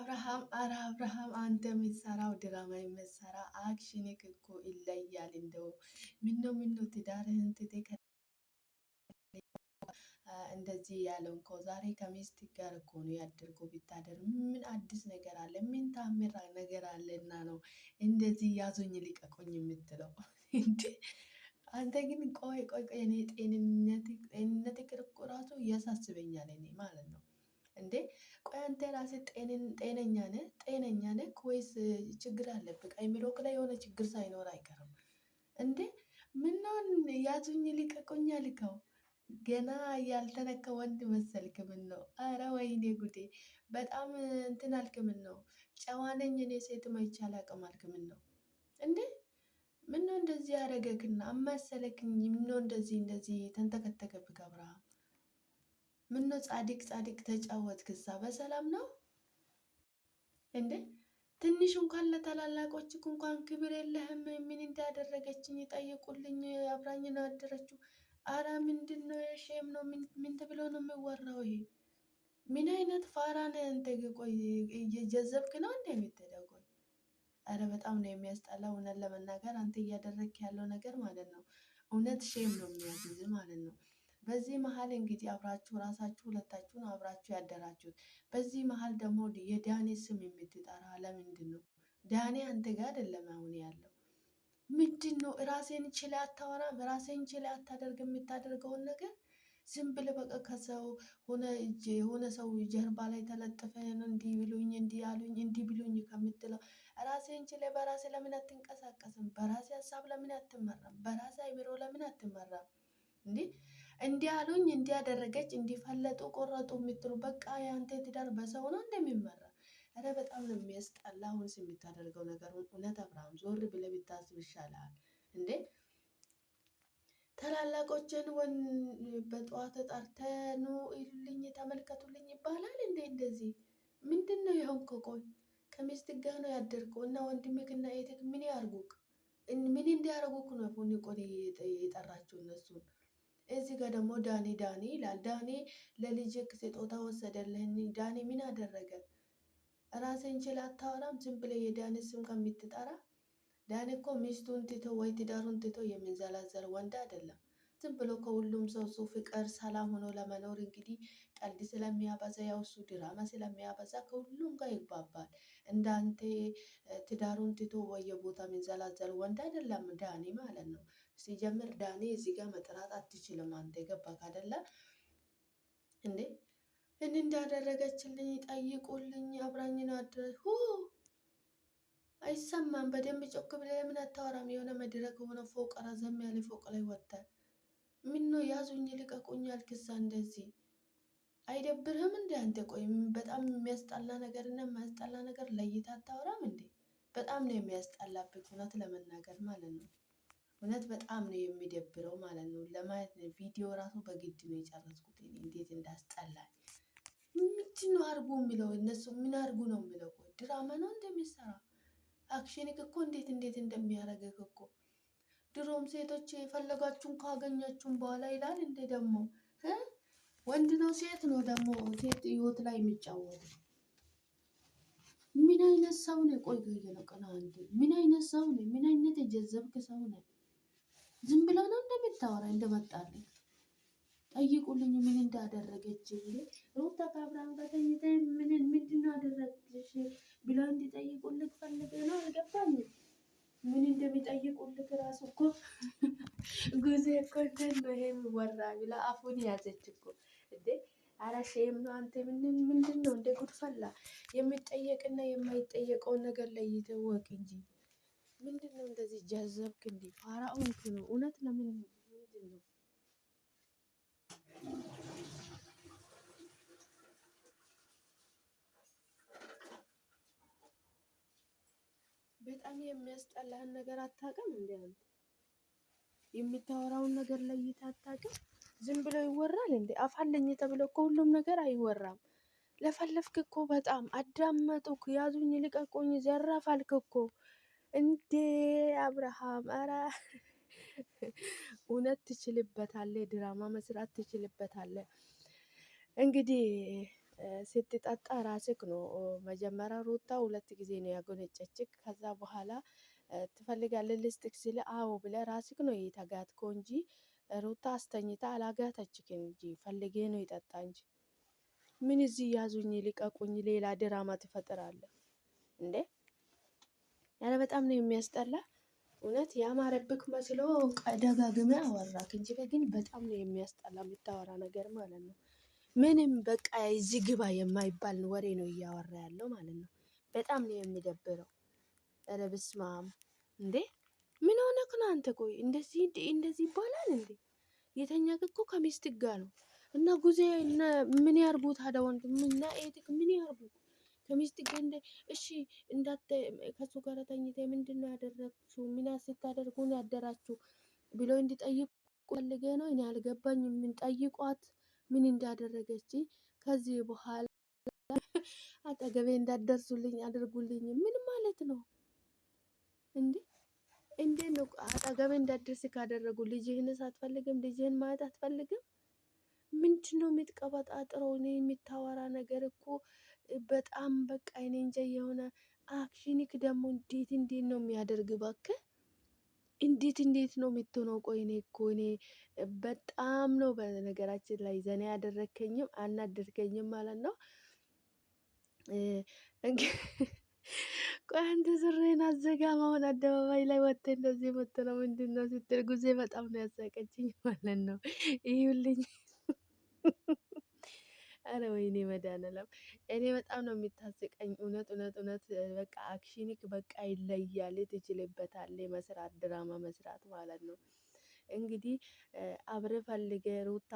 አብርሃም፣ አረ አብርሃም አንተ የምትሰራው ድራማ የምትሰራ action እኮ ይለያል። እንደው ምነው ምነው ትዳርህን ትተህ እንደዚህ ያለው እኮ ዛሬ ከሚስት ጋር እኮ ነው ያደርገው። ቢታደር ምን አዲስ ነገር አለ? ምን ታምር ነገር አለና ነው እንደዚህ ያዙኝ ልቀቁኝ የምትለው እንዴ? አንተ ግን ቆይ ቆይ ቆይ፣ እኔ ጤንነት ራሱ እያሳስበኛል እኔ ማለት ነው። እንዴ ቆይ አንተ ራስህ ጤነኛ ነህ? ጤነኛ ነህ ወይስ ችግር አለብህ? አይምሮክ ላይ የሆነ ችግር ሳይኖር አይቀርም። እንዴ ምነው ያዙኝ ልቀቁኝ አልከው? ገና ያልተነካ ወንድ መሰልክ። ምን ነው? አረ ወይኔ ጉዴ! በጣም እንትን አልክ። ምን ነው ጨዋ ነኝ እኔ ሴትም አይቼ አላቅም አልክ። ምን ነው እንዴ? ምነው እንደዚህ ያደረገክና አመሰለክኝ? ምነው እንደዚህ እንደዚህ ተንተከተከብክ አብርሃም? ምነው ጻድቅ ጻድቅ ተጫወትክሳ? በሰላም ነው እንዴ? ትንሽ እንኳን ለታላላቆች እንኳን ክብር የለህም። ምን እንዳደረገችኝ ጠይቁልኝ። አብራኝ ነው ያደረችው። አረ ምንድን ነው የ shame ነው? ምን ተብሎ ነው የሚወራው ይሄ? ምን አይነት ፋራ ነህ አንተ? ቆይ እየጀዘብክ ነው እንደ የምትሄደው? ቆይ አረ በጣም ነው የሚያስጠላ። እውነት ለመናገር አንተ እያደረግክ ያለው ነገር ማለት ነው እውነት shame ነው የሚያስይዝ ማለት ነው። በዚህ መሀል እንግዲህ አብራችሁ ራሳችሁ ሁለታችሁን አብራችሁ ያደራችሁት፣ በዚህ መሀል ደግሞ የዳኔ ስም የምትጠራ ለምንድን ነው? ዳኔ አንተ ጋር አይደለም አሁን ያለው። ምንድን ነው? ራሴን ችለ አታወራም፣ ራሴን ችለ አታደርግ። የምታደርገውን ነገር ዝም ብለህ በቃ ከሰው ሆነ የሆነ ሰው ጀርባ ላይ ተለጥፈ እንዲህ ብሉኝ እንዲህ ያሉኝ እንዲህ ብሉኝ ከምትለው ራሴን ችለ በራሴ ለምን አትንቀሳቀስም? በራሴ ሀሳብ ለምን አትመራም? በራሴ አይምሮ ለምን አትመራም? እንዴ እንዲህ አሉኝ እንዲህ አደረገች እንዲፈለጡ ቆረጡ የምትሉ በቃ የአንተ ትዳር በሰው ነው እንደሚመራ። ኧረ በጣም ነው የሚያስጠላ። አሁንስ የምታደርገው ነገር እውነት አብርሃም ዞር ብለህ ብታስብ ይሻላል እንዴ። ታላላቆችን ወን በጠዋት ተጠርተህ ኑ እዩልኝ ተመልከቱልኝ ይባላል እንዴ? እንደዚህ ምንድን ነው የሆንከው? ቆይ ከሚስት ጋር ነው ያደርከው እና ወንድምህ እና እህትህ ምን ያርጉክ? ምን እንዲያርጉክ ነው ፎን ቆይ የጠራቸው እነሱን? እዚህ ጋር ደግሞ ዳኒ ዳኒ ይላል። ዳኒ ለልጅክ ስጦታ ወሰደልህን? ዳኒ ምን አደረገ? ራስን ችለህ አታወራም? ዝም ብለህ የዳኒ ስም ከምትጠራ ዳኒ እኮ ሚስቱን ትቶ ወይ ትዳሩን ትቶ የሚንዘላዘል ወንድ አይደለም። ዝም ብሎ ከሁሉም ሰው እሱ ፍቅር ሰላም ሆኖ ለመኖር እንግዲህ ቀልድ ስለሚያበዛ ያው እሱ ድራማ ስለሚያበዛ ከሁሉም ጋር ይግባባል። እንዳንተ ትዳሩን ትቶ በየቦታ የሚንዘላዘል ወንድ አይደለም ዳኒ ማለት ነው። ሲጀምር ዳኒ እዚህ ጋር መጥራት አትችልም። አንተ ገባክ አይደለ እንዴ? እኔ እንዳደረገችልኝ ጠይቁልኝ፣ አብራኝ ነው አድረ አይሰማም። በደንብ ጮክ ብለህ ለምን አታወራም? የሆነ መድረክ ሆነ ፎቅ ረዘም ያለ ፎቅ ላይ ወጥተህ ምን ነው ያዙኝ ልቀቁኝ አልክሳ እንደዚህ አይደብርህም እንዴ አንተ? ቆይ በጣም የሚያስጠላ ነገር እና የማያስጠላ ነገር ለይተህ አታወራም እንዴ? በጣም ነው የሚያስጠላብህ እውነት ለመናገር ማለት ነው። እውነት በጣም ነው የሚደብረው ማለት ነው። ለማየት ነው ቪዲዮ ራሱ በግድ ነው የጨረስኩት። እንዴት እንዳስጠላኝ። ምንድን ነው አርጉ የሚለው እነሱ ምን አርጉ ነው የሚለው? ቆይ ድራማ ነው እንደሚሰራ action እኮ እንዴት እንዴት እንደሚያደርግህ እኮ ድሮም ሴቶች የፈለጋችሁን ካገኛችሁን በኋላ ይላል እንዴ ደግሞ ወንድ ነው ሴት ነው ደግሞ ሴት ህይወት ላይ የሚጫወቱ ምን አይነት ሰው ነው? ቆይ ቆይ አንተ ምን አይነት ሰው ነው? ምን አይነት የጀዘብክ ሰው ነው? ዝም ብሎ ነው እንደምታወራ እንደመጣልኝ ጠይቁልኝ ምን እንዳደረገች እንዴ ሩታ ከአብርሃም ጋር ተኝተ ምን ምንድን ነው አደረግሽ ብለው እንዲጠይቁልክ ፈልገ ነው። አልገባኝም። ምን እንደሚጠይቁልክ ራሱ እኮ ጉዜ እኮ እንትን ነው ይሄ የሚወራ ብላ አፉን ያዘች እኮ እንዴ። አረ shame ነው አንተ። ምንድን ነው እንደ ጉድፈላ የሚጠየቅና የማይጠየቀውን ነገር ለይተህ እወቅ እንጂ ምንድን ነው እንደዚህ ጀዘብክ እንዴ? ፋራኦንክ ነው እውነት። ለምን ምንድን ነው በጣም የሚያስጠላህን ነገር አታውቅም እንዴ አንተ? የምታወራውን ነገር ለይተህ አታውቅም? ዝም ብሎ ይወራል እንዴ? አፋለኝ ተብሎ እኮ ሁሉም ነገር አይወራም። ለፈለፍክ እኮ በጣም አዳመጡክ፣ ያዙኝ ልቀቁኝ፣ ዘራፍ አልክ እኮ እንዴ አብርሃም። ኧረ እውነት ትችልበታለህ፣ ድራማ መስራት ትችልበታለህ። እንግዲህ ስትጠጣ ራስክ ነው መጀመሪያ። ሩታ ሁለት ጊዜ ነው ያጎነጨችክ። ከዛ በኋላ ትፈልጋለህ ልስጥክ ሲል አዎ ብለህ ራስክ ነው የተጋትከው እንጂ ሩታ አስተኝታ አላጋተችክም እንጂ ፈልጌ ነው የጠጣ እንጂ። ምን እዚህ ያዙኝ ልቀቁኝ፣ ሌላ ድራማ ትፈጥራለህ እንዴ? ያለ በጣም ነው የሚያስጠላ። እውነት ያማረብክ መስሎ ደጋግመህ አወራክ እንጂ ግን በጣም ነው የሚያስጠላ የምታወራ ነገር ማለት ነው። ምንም በቃ እዚህ ግባ የማይባል ወሬ ነው እያወራ ያለው ማለት ነው። በጣም ነው የሚደብረው። ኧረ በስመ አብ እንዴ! ምን ሆነክ ነው አንተ? ቆይ እንደዚህ እንደዚህ ይባላል እንዴ? የተኛክ እኮ ከሚስት ጋር ነው። እና ጉዜ ምን ያርጉ ታዲያ? ወንድም እና እህትክ ምን ያርጉ? ከሚስት ጋር እንደ እሺ እንዳት ከሱ ጋር ተኝተ ምንድን ነው ያደረግችው? ምን ስታደርጉ ነው ያደራችሁ ብሎ እንዲጠይቁ ፈልጌ ነው። እኔ አልገባኝም። ምን ጠይቋት ምን እንዳደረገች። ከዚህ በኋላ አጠገቤ እንዳትደርሱልኝ አድርጉልኝ። ምን ማለት ነው እንዴ? እንዴት ነው አጠገቤ እንዳትደርስ ካደረጉ ልጅህንስ አትፈልግም? ልጅህን ማየት አትፈልግም? ምንድን ነው የምትቀበጣጥረው? እኔ የምታወራ ነገር እኮ በጣም በቃ እኔ እንጃ። የሆነ action ክ ደግሞ እንዴት እንዴት ነው የሚያደርግ? እባክህ እንዴት እንዴት ነው የምትሆነው? ቆይ እኔ እኮ እኔ በጣም ነው በነገራችን ላይ ዘና ያደረከኝም አናደርከኝም ማለት ነው። ቆይ አንተ ሱሪህን አዘጋም፣ አሁን አደባባይ ላይ ወጥተህ እንደዚህ የምትለው ምንድን ነው ስትል ጊዜ በጣም ነው ያሳቀችኝ ማለት ነው። ይኸውልኝ አረ ወይኔ መድኃኒዓለም እኔ በጣም ነው የሚታስቀኝ። እውነት እውነት እውነት በቃ action ክ በቃ ይለያል። ትችልበታለህ መስራት፣ ድራማ መስራት ማለት ነው። እንግዲህ አብሬ ፈልጌ ሩታ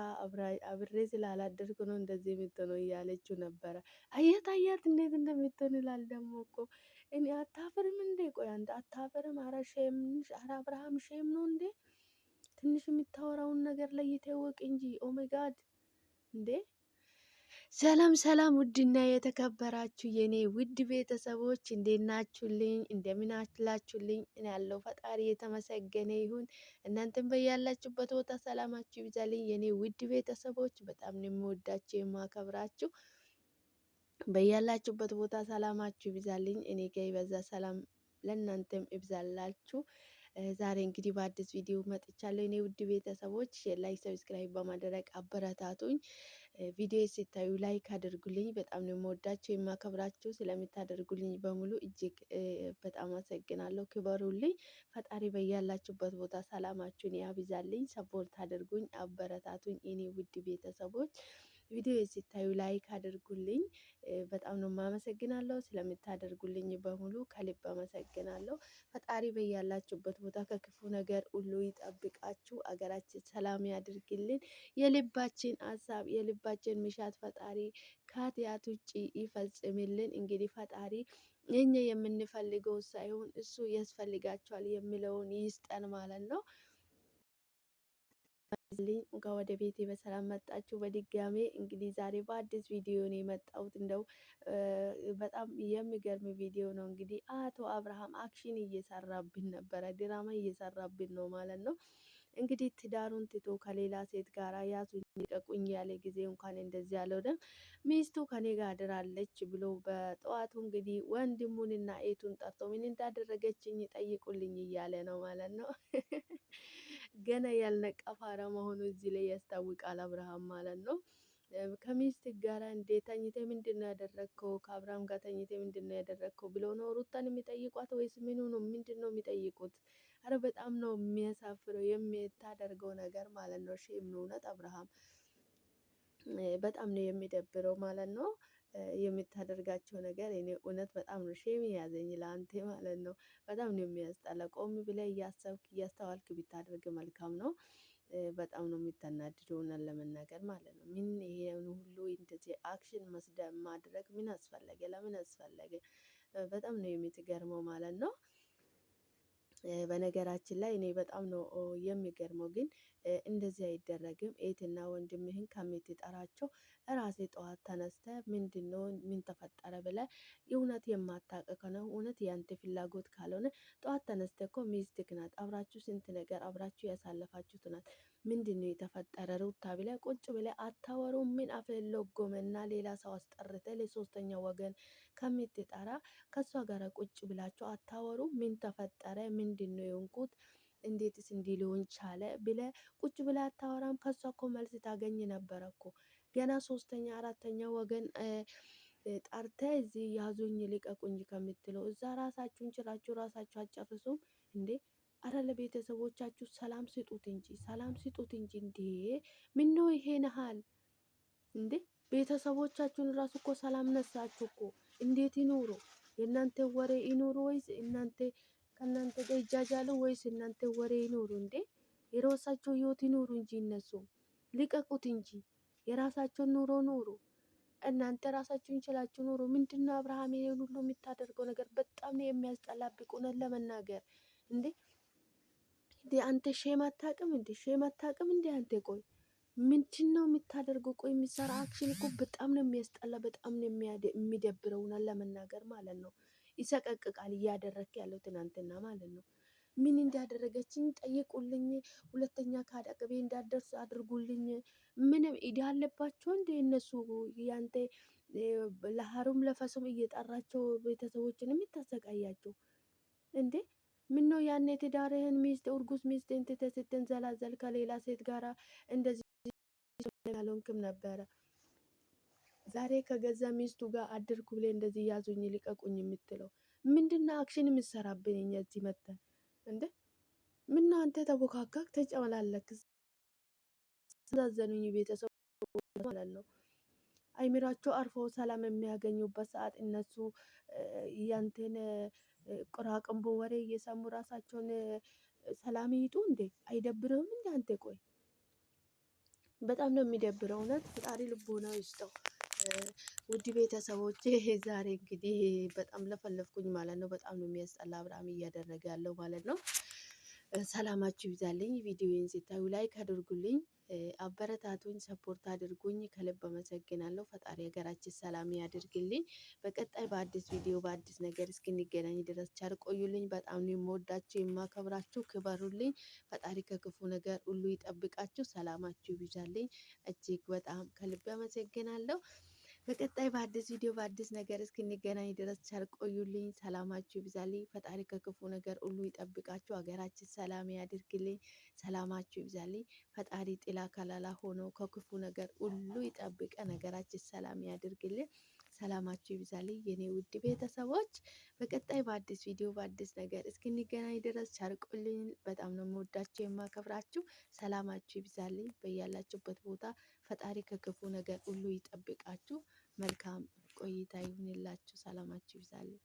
አብሬ ስላላደርኩ ነው እንደዚህ የምትሆነው እያለችው ነበረ። አያት አያት እንዴት እንደምትሆን ይላል ደግሞ እኮ። እኔ አታፍርም እንዴ? ቆይ አንተ አታፍርም? አረ shame! አረ አብርሃም shame ነው እንዴ? ትንሽ የምታወራውን ነገር ለይተህ እወቅ እንጂ። Oh my God እንዴ! ሰላም ሰላም፣ ውድና የተከበራችሁ የኔ ውድ ቤተሰቦች እንዴት ናችሁልኝ? እንደምን አላችሁልኝ? እኔ ያለው ፈጣሪ የተመሰገነ ይሁን። እናንተም በያላችሁበት ቦታ ሰላማችሁ ይብዛልኝ። የኔ ውድ ቤተሰቦች በጣም ነው የምወዳችሁ የማከብራችሁ። በያላችሁበት ቦታ ሰላማችሁ ይብዛልኝ። እኔ ጋ ይበዛ ሰላም ለእናንተም ይብዛላችሁ። ዛሬ እንግዲህ በአዲስ ቪዲዮ መጥቻለሁ። እኔ ውድ ቤተሰቦች like፣ subscribe በማድረግ አበረታቱኝ። ቪዲዮ ስታዩ like አድርጉልኝ። በጣም ነው የምወዳችሁ የማከብራችሁ። ስለምታደርጉልኝ በሙሉ እጅግ በጣም አመሰግናለሁ። ክበሩልኝ። ፈጣሪ በያላችሁበት ቦታ ሰላማችሁን ያብዛልኝ። support አድርጉኝ፣ አበረታቱኝ። እኔ ውድ ቤተሰቦች ቪዲዮ ስታዩ like አድርጉልኝ። በጣም ነው የማመሰግናለሁ። ስለምታደርጉልኝ በሙሉ ከልብ አመሰግናለሁ። ፈጣሪ በያላችሁበት ቦታ ከክፉ ነገር ሁሉ ይጠብቃችሁ። አገራችን ሰላም ያድርግልን። የልባችን ሀሳብ የልባችን ምሻት ፈጣሪ ከኃጢአት ውጭ ይፈጽምልን። እንግዲህ ፈጣሪ እኛ የምንፈልገው ሳይሆን እሱ ያስፈልጋቸዋል የሚለውን ይስጠን ማለት ነው። እንኳን ወደ ቤቴ በሰላም መጣችሁ። በድጋሜ እንግዲህ ዛሬ በአዲስ ቪዲዮ ነው የመጣሁት። እንደው በጣም የሚገርም ቪዲዮ ነው። እንግዲህ አቶ አብርሃም action እየሰራብን ነበረ፣ ድራማ እየሰራብን ነው ማለት ነው። እንግዲህ ትዳሩን ትቶ ከሌላ ሴት ጋር ያዙኝ ልቀቁኝ ያለ ጊዜ እንኳን እንደዚህ ያለው ሚስቱ ከኔ ጋር አድራለች ብሎ በጠዋቱ እንግዲህ ወንድሙንና እህቱን ጠርቶ ምን እንዳደረገችኝ ጠይቁልኝ እያለ ነው ማለት ነው። ገና ያልነቃ ፋራ መሆኑ እዚህ ላይ ያስታውቃል አብርሃም ማለት ነው። ከሚስት ጋር እንዴ ተኝቴ ምንድን ነው ያደረግከው? ከአብርሃም ጋር ተኝቴ ምንድን ነው ያደረግከው ብሎ ነው ሩታን የሚጠይቋት ወይስ ምኑ ነው? ምንድን ነው የሚጠይቁት? አረ በጣም ነው የሚያሳፍረው የምታደርገው ነገር ማለት ነው። Shame ነው እውነት አብርሃም በጣም ነው የሚደብረው ማለት ነው። የምታደርጋቸው ነገር እኔ እውነት በጣም ነው shame የያዘኝ ለአንተ ማለት ነው። በጣም ነው የሚያስጠላ። ቆም ብለህ እያሰብክ እያስተዋልክ ብታደርግ መልካም ነው። በጣም ነው የሚተናድደው እውነት ለመናገር ማለት ነው። ምን ይሄን ሁሉ እንደዚህ action ማድረግ ምን አስፈለገ? ለምን አስፈለገ? በጣም ነው የምትገርመው ማለት ነው። በነገራችን ላይ እኔ በጣም ነው የሚገርመው፣ ግን እንደዚህ አይደረግም። እህትና ወንድምህን ከምትጠራቸው ራሴ ጠዋት ተነስተ ምንድን ነው ምን ተፈጠረ ብለ እውነት የማታውቅ ከሆነ፣ እውነት ያንተ ፍላጎት ካልሆነ፣ ጠዋት ተነስተ እኮ ሚስትክ ናት፣ አብራችሁ ስንት ነገር አብራችሁ ያሳለፋችሁት ናት። ምንድን ነው የተፈጠረ ሩታ ብለ ቁጭ ብለ አታወሩም? ምን አፈለጎመና ሌላ ሰው አስጠርተ ለሶስተኛ ወገን ከምትጠራ ከእሷ ጋር ቁጭ ብላችሁ አታወሩም? ምን ተፈጠረ? ምንድን ነው የሆንኩት? እንዴትስ እንዲህ ሊሆን ቻለ ብለ ቁጭ ብለ አታወራም? ከሷ እኮ መልስ ታገኝ ነበረ እኮ። ገና ሶስተኛ አራተኛ ወገን ጠርተ እዚህ ያዙኝ ልቀቁኝ ከምትለው እዛ ራሳችሁን ችላችሁ ራሳችሁ አጨርሱም እንዴ? አረ ለቤተሰቦቻችሁ ሰላም ስጡት እንጂ፣ ሰላም ስጡት እንጂ። እንዴ ምን ነው ይሄ ነሃል እንዴ? ቤተሰቦቻችሁን ራሱ እኮ ሰላም ነሳችሁ እኮ። እንዴት ይኑሩ? የእናንተ ወሬ ይኑሩ ወይስ እናንተ ከእናንተ ጋር ይጃጃሉ ወይስ እናንተ ወሬ ይኑሩ እንዴ? የራሳቸው ህይወት ይኑሩ እንጂ፣ እነሱ ልቀቁት እንጂ፣ የራሳቸውን ኑሮ ኑሩ። እናንተ ራሳችሁን ችላችሁ ኑሩ። ምንድነው አብርሃም ይሄን ሁሉ የምታደርገው ነገር? በጣም ነው የሚያስጠላብቅ። እውነት ለመናገር እንዴ እንዴ አንተ shame አታውቅም እንዴ? Shame አታውቅም እንዴ አንተ? ቆይ ምንድን ነው የምታደርገው? ቆይ የሚሰራ action እኮ በጣም ነው የሚያስጠላ፣ በጣም ነው የሚደብረው። እውነት ለመናገር ማለት ነው ይሰቀቅቃል፣ እያደረክ ያለው ትናንትና ማለት ነው። ምን እንዳደረገችኝ ጠይቁልኝ፣ ሁለተኛ ከአጠገቤ እንዳደርስ አድርጉልኝ። ምንም ኢዳ አለባቸው እንደ እነሱ ያንተ ለሀሩም ለፈሱም እየጠራቸው ቤተሰቦችን የምታሰቃያቸው እንዴ? ምን ነው ያኔ ትዳርህን ሚስት እርጉዝ ሚስት ትተህ ስትንዘላዘል ከሌላ ሴት ጋራ እንደዚህ ያልሆንክም ነበረ። ዛሬ ከገዛ ሚስቱ ጋር አድርኩ ብሌ እንደዚህ ያዙኝ ልቀቁኝ የምትለው ምንድነው? Action የምትሰራብን እኛ እዚህ መተን እንዴ? ምነው አንተ ተቦካካክ ተጨመላለክ? ዛዘኑኝ ቤተሰብ ማለት ነው። አይምሯቸው አርፎ ሰላም የሚያገኙበት ሰዓት እነሱ ያንተን ቅራቅንቦ ወሬ እየሰሙ ራሳቸውን ሰላም ይጡ እንዴ? አይደብርህም እንዴ አንተ? ቆይ በጣም ነው የሚደብረው። እውነት ፈጣሪ ልቦና ይስጠው። ውድ ቤተሰቦቼ ዛሬ እንግዲህ በጣም ለፈለፍኩኝ ማለት ነው። በጣም ነው የሚያስጠላ አብርሃም እያደረገ ያለው ማለት ነው። ሰላማችሁ ይብዛልኝ። ቪዲዮውን ሲታዩ like አድርጉልኝ፣ አበረታቱኝ፣ support አድርጉኝ። ከልብ አመሰግናለሁ። ፈጣሪ ሀገራችን ሰላም ያድርግልኝ። በቀጣይ በአዲስ ቪዲዮ በአዲስ ነገር እስክንገናኝ ድረስ ቸር ቆዩልኝ። በጣም ነው የምወዳችሁ የማከብራችሁ። ክበሩልኝ። ፈጣሪ ከክፉ ነገር ሁሉ ይጠብቃችሁ። ሰላማችሁ ይብዛልኝ። እጅግ በጣም ከልብ አመሰግናለሁ። በቀጣይ በአዲስ ቪዲዮ በአዲስ ነገር እስክንገናኝ ድረስ ቸር ቆዩልኝ። ሰላማችሁ ይብዛልኝ። ፈጣሪ ከክፉ ነገር ሁሉ ይጠብቃችሁ። ሀገራችን ሰላም ያድርግልኝ። ሰላማችሁ ይብዛልኝ። ፈጣሪ ጥላ ከለላ ሆኖ ከክፉ ነገር ሁሉ ይጠብቀን። ሀገራችን ሰላም ያድርግልኝ። ሰላማችሁ ይብዛልኝ የኔ ውድ ቤተሰቦች። በቀጣይ በአዲስ ቪዲዮ በአዲስ ነገር እስክንገናኝ ድረስ ቸር ቆዩልኝ። በጣም ነው የምወዳችሁ የማከብራችሁ። ሰላማችሁ ይብዛልኝ በያላችሁበት ቦታ። ፈጣሪ ከክፉ ነገር ሁሉ ይጠብቃችሁ። መልካም ቆይታ ይሁንላችሁ። ሰላማችሁ ይብዛልኝ።